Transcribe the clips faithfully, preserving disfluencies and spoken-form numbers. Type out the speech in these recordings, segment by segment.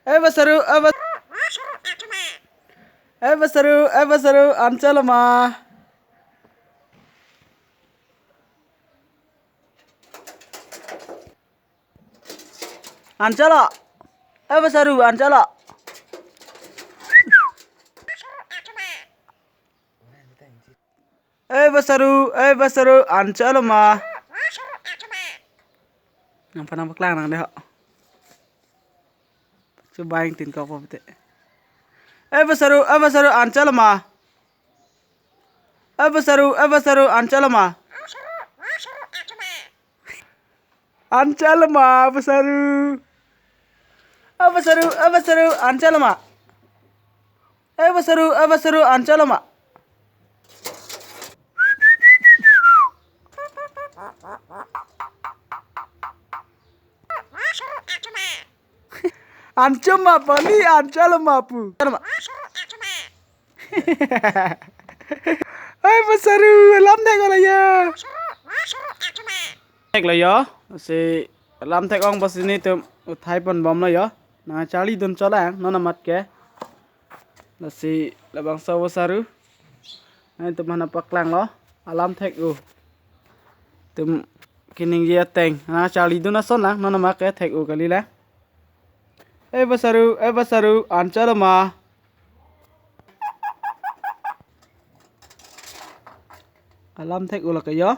Eh, Basaru, eh, Bas-, eh, Basaru, eh, Basaru, an chalo ma? An chalo. Eh, Basaru, an chalo. Eh, Basaru, eh, Basaru, an chalo ma? Nangphan nangpaklang nang dei ho. Chuba ingtin kok po pute. Eh, Basaru, eh, Basaru, an chalo ma? Eh, Basaru, eh, Basaru, an chalo ma? An chalo ma, Basaru? Eh, Basaru, eh, Basaru, an chalo ma? Eh, Basaru, eh, Basaru, an chalo ma? An chalo ma pu ni, an chalo ma pu? Chalo ma. Hai, Basaru, alam thek-o la ya. Thek la ya, si alam thek-ong bas nelitum uthai pon bom la ya. Nangcharlidun chot lang, non amat ke. Lasi labangso Basaru. Nelitum aphan nangpaklanglo. Alam thek-o. Itum kaningje ateng. Nangcharlidun ason lang, non amat ke thek-o kali lang. Eh, Basaru, eh, Basaru, an chalo ma? Alam thek-o la ke ya.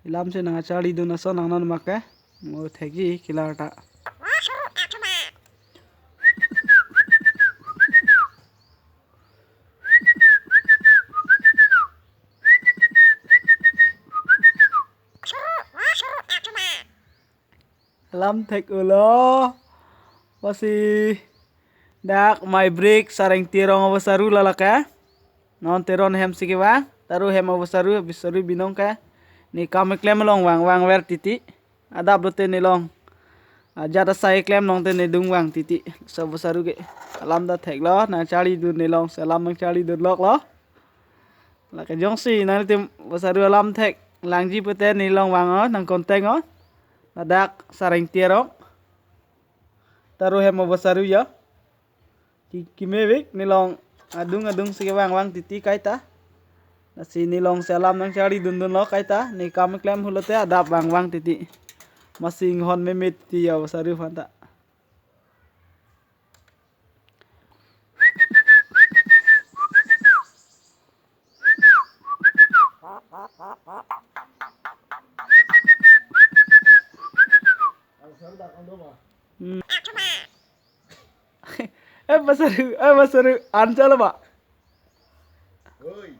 Alam si nangcharlidun ason lang, non amat ke. Mo thekji kilar ta. Alam thek-o lo. Basi dak mai break sareng Terong a-Basaru la lake. Non Terong hem si kevang, Taro hem a-Basaru, Basaru binong ke. Ne kam keklem along vang vangver titi. Adap lote nelong ajat asai klem along te ne dung vang titi. So Basaru ke alam ta theklo, nangcharlidun, nelong si alam nangcharlidun lok lo. Lake jongsi nanglitum Basaru alam theklangji pute nelong vang-o, nang contact-o. Ladak sareng Terong, Taro hem a-Basaru ya. Ki, kemevek, nelong adung adung si kevang vang titi kaita. Lasi nelong si alam nangcharlidundun lo kaita. Ne kam keklem pulote adap vang vang titi. Masi inghon meme titi ya Basaru aphan ta. Hmm. Eh, Basaru, eh, Basaru, an chalo ma? Oi.